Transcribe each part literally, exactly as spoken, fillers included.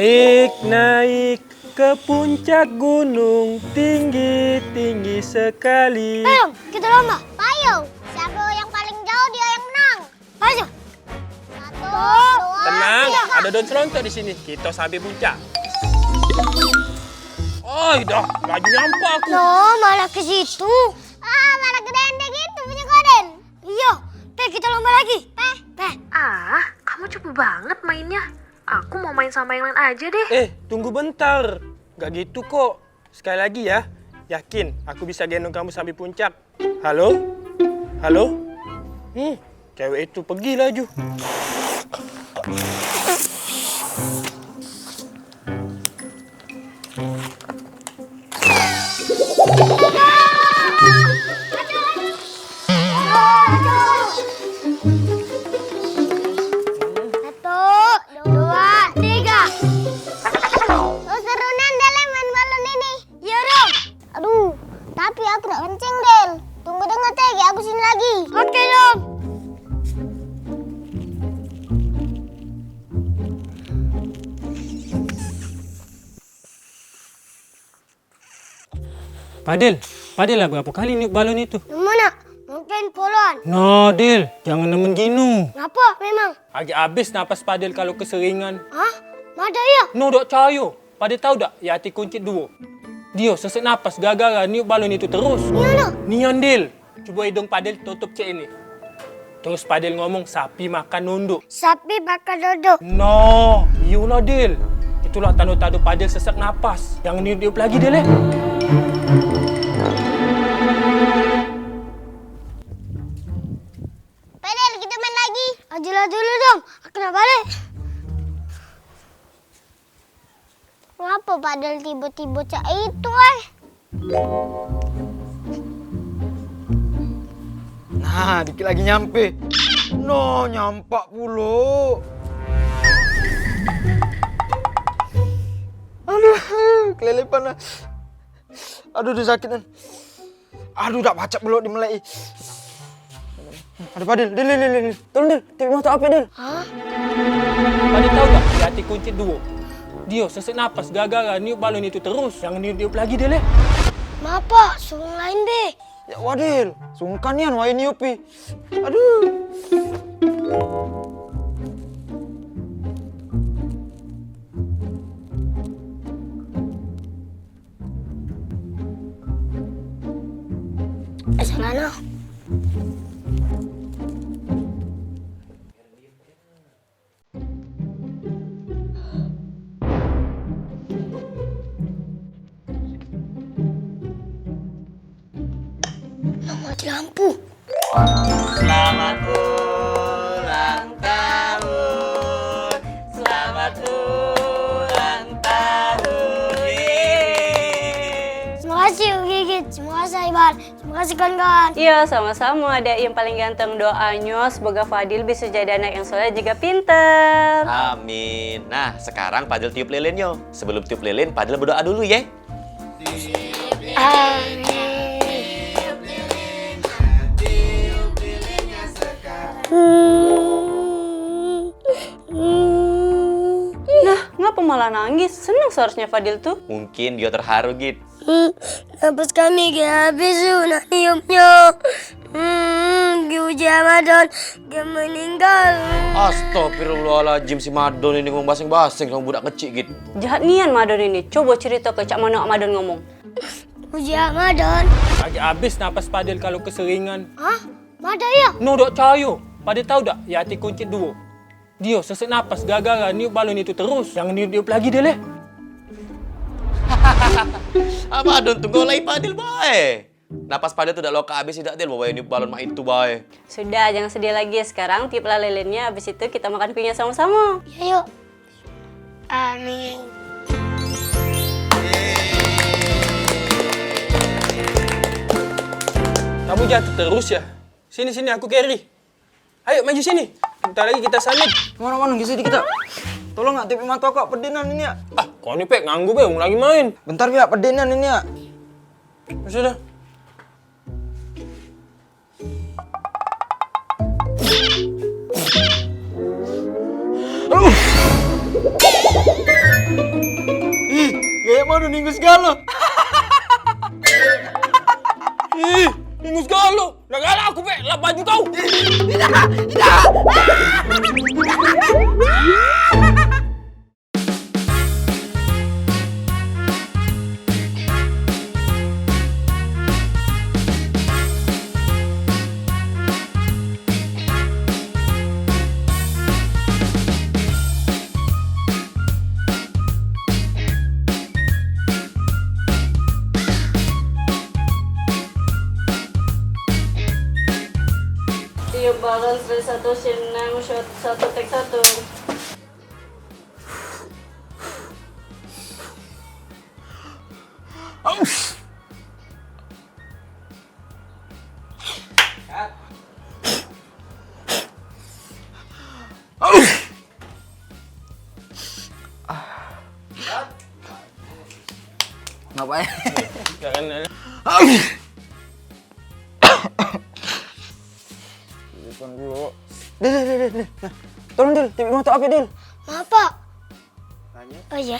Naik, naik ke puncak gunung tinggi, tinggi sekali. Ayo, kita lomba. Ayo, siapa yang paling jauh dia yang menang. Ayo. Satu, dua, Tenang, tiga. Ada daun selontok di sini. Kita sampai puncak. Oi, dah, laju nyampak aku. Loh, malah ke situ. Ah, malah gede gitu punya koden. Iya, Pe, kita lomba lagi. Pe. Pe. Ah, kamu cupu banget mainnya. Aku mau main sama yang lain aja deh. Eh, tunggu bentar. Gak gitu kok. Sekali lagi ya. Yakin aku bisa gendong kamu sampai puncak? Halo? Halo? Hmm, cewek itu pergi laju. Satu, dua, tiga. Oh, seru nian, Del, main balon ini. Iya, Dom. Aduh, tapi aku nak kencing, Del. Tunggu dengar teh, aku sini lagi. Oke, Dom. Padel, Padel lah berapa kali niup balon itu? Nemu nak? Mungkin puluhan. No, Del, jangan nemen ginu. Ngapa memang? Agak habis napas Padel kalau keseringan. Hah? Mada iya? No, dak cayo. Padel tahu dak, Yati Kuncit duo? Dio sesek napas gara-gara niup balon itu terus. Iya, no. Nian, Del. Cubo idung Padel tutup cek ini. Terus Padel ngomong, "Sapi makan nunduk." Sapi makan nunduk. No, iyo lah, Del. Itulah tando-tando Padel sesek napas. Jangan niup-niup lagi, Del, eh. Padel, kita main lagi. Ajalah dulu dong, aku nak balik. Ngapa Padel tiba-tiba cak itu, eh? Nah, dikit lagi nyampe. No, nyampak pulo. Aduh, kelelepan lah. Aduh, aduh, sakit kan. Aduh, dak pacak belok dimeleki. Aduh, Padel, Del, Del, Del, Del. Tolong, Del, tiup mato api, Del. Hah? Padel tahu dak, Yati Kuncit duo? Dio sesek napas gara-gara niup balon itu terus. Jangan niup-niup lagi, Del, eh. Maaf, Pak, suruh lain be. Ya, wah, Del, sungkan nian wayah niupi. Aduh. Eh, salah no. Mati lampu. Selamat ulang tahun. Selamat ulang tahun. Yeay. Terima kasih, Om Gigit. Terima kasih, Iban. Terima kasih, kawan-kawan. Iya, sama-sama, adek yang paling ganteng. Doanyo semoga Fadil bisa jadi anak yang soleh juga pinter. Amin. Nah, sekarang Fadil tiup lilinyo. Sebelum tiup lilin, Fadil berdoa dulu, ye. Nah, ngapa malah nangis? Seneng seharusnya Fadil tuh. Mungkin dia terharu, Git. Napas kami gak habis tu nak niupnya. Hmm, Uji Ramadan gak meninggal. Astagfirullahaladzim, si Madon ini ngomong baseng-baseng sama budak kecik, Git. Jahat nian Madon ini. Coba cerita ke cak mano Madon ngomong. Uji Ramadan. Lagi habis napas Padel kalau keseringan. Hah? Mada iya? No, dak cayo. Padel tahu dak? Yati Kuncit duo. Dio sesek napas gara-gara niup balon itu terus. Jangan niup-niup lagi, Del, eh. Apa Madon tu golai Padel bae. Napas Padel tu dak loka habis idak, Del, bawa niup balon mak itu bae. Sudah, jangan sedih lagi. Sekarang tiuplah lilinnya, habis itu kita makan kuenya sama-sama. Iya, yuk. Amin. Kamu jatuh terus ya? Sini, sini, aku carry. Ayo, maju sini. Bentar lagi kita sambut. Mano, mano, gisi dikit, Ak. Tolong, Ak, tiup mato aku, Ak, pedinan ini, Ak. Ah, kau ni, Pek, nganggu be, wong lagi main. Bentar, Ak, pedinan ini, Ak. Ya sudah. Minggu segalo. Ih, minggu segalo. Lah galak aku, Pek. Lah baju kau. Idak, idak. Tiup balon straight satu, scene enam, shot satu, take satu. Ngapo, eh? Jangan. Telepon dulu. Dil, Dil, Dil, Dil, Dil. Nah, tolong, Dil, tiup mato Apek, Dil. Maaf, Pak. Oh iya.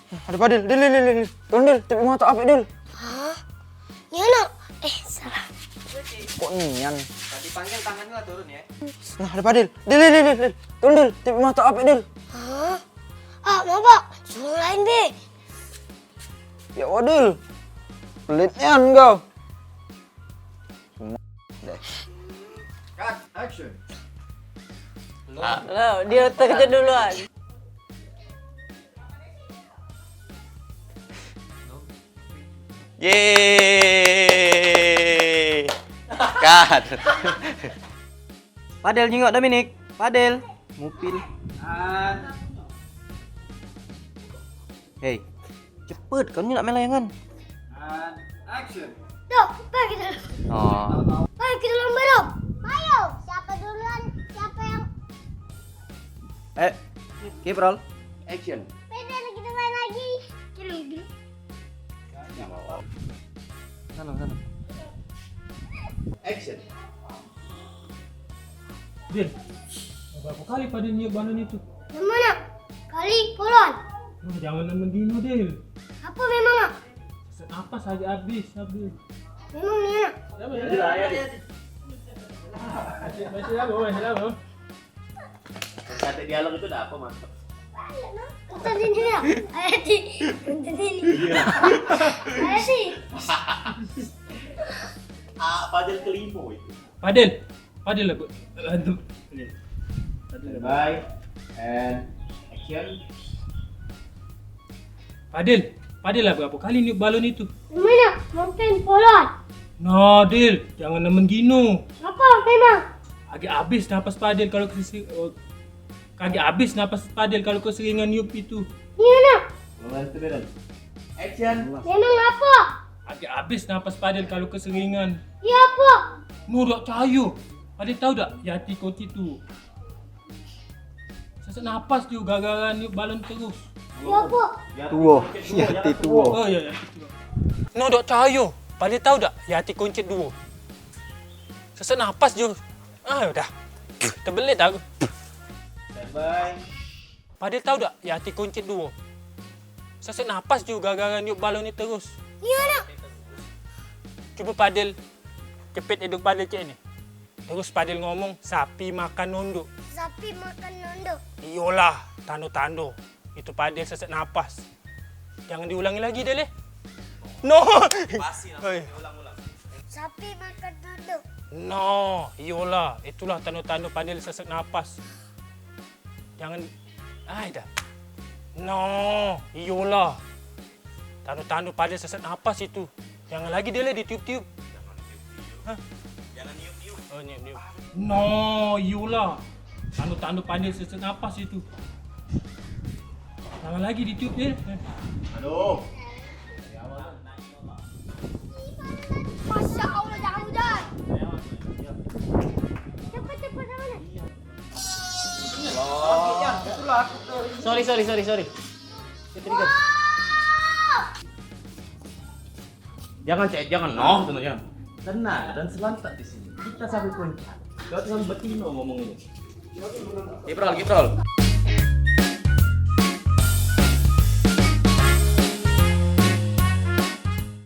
Nah, ado Padil, Dil, Dil, Dil, Dil. Tolong, Dil, tiup mato Apek, Dil. Hah? Nyono? Eh, salah. Kok nian? Tadi panggil tangannya lah turun ya. Nah, ado Padil. Dil, Dil, Dil, Dil, Dil. Tolong, Dil, tiup mato Apek, Dil. Hah? Ah, mau, Pak. Suruh lain, be. Ya, Dil. Pelit nian kau. Deh. Cut, action. Lo, dia terkejut duluan. Yeay. Cut. Padel, jingok Dominic. Padel. Mupil. Hei, cepet, kau ni nak main layangan. And action. Tuh, pergi dulu. Oh. Pergi dulu, baru. Ayo, siapa duluan? Siapa yang Eh, keep roll. Action. Beda, kita main lagi. Kirim dulu. Sana, sana. Action. Din, berapa kali Padil niup balon itu? Yang mana? Kali, polon. Nah, jangan nemen dino, Dil. Apa memang, ah? Sesak napas lagi habis, habis. Memang ni, ah? Siapa ya? Iya, iya. Masih, masih lama, masih lama. Kata dialog itu dah apa, Mas? Konten ini ya? Ayo, Di. Konten ini. Iya. Ayo, Di. Ah, Padil kelimo itu. Padil. Padil lah, Bu. Aduh. Padil. Padil. Bye. And action. Padil, Padil lah berapa kali niup balon itu? Mana? Mungkin polon. Nah, Dil, jangan nemen gino. Apa memang? Agak habis napas Padil kalau keseringan, oh, agak habis napas Padil kalau keseringan niup itu. Iya, nak. Action. Memang apa? Agak habis napas Padil kalau keseringan. Iya, apa? Nurak cayo. Padil tahu dak? Yati Koci tu. Sesak napas dio gara-gara niup balon terus. Yo, Pok. Tuo. Yati tuo. Oh, iya, iya. Nodok cayo. Padil tahu dak? Yati kuncit duo. Sesak napas dio. Ah, udah. Tebelit aku. Standby. Padil tahu dak? Yati kuncit duo. Sesak napas dio gara-gara niup balon ni terus. Iya, nak. Coba Padil jepit hidung Padil cek ni. Terus Padil ngomong, "Sapi makan nonduk." Sapi makan nonduk. Iyolah, tando-tando. Itu Padil sesak napas. Jangan diulangi lagi deh, leh. No. Pasti langsung diulang-ulang. Sapi makan nonduk. No, iyolah, itulah tando-tando Padil sesak napas. Jangan, ai dah. No, iyolah. Tando-tando Padil sesak napas itu. Jangan lagi deh, leh, ditiup-tiup. Hah? Jangan niup-niup. Oh, niup-niup. No, iyolah. Tando-tando Padil sesak napas itu. Jangan lagi ditiup deh. Aduh. Masya Allah, jangan hujan. Cepet, cepet, mana? Sorry, sorry, sorry, sorry. Ketrigger. Jangan, Cek, jangan. No, tenang, jangan. Tenang dan selantak di sini. Kita sampai puncak. Kau tuh sampai betino ngomong ini. Kiprol, kiprol.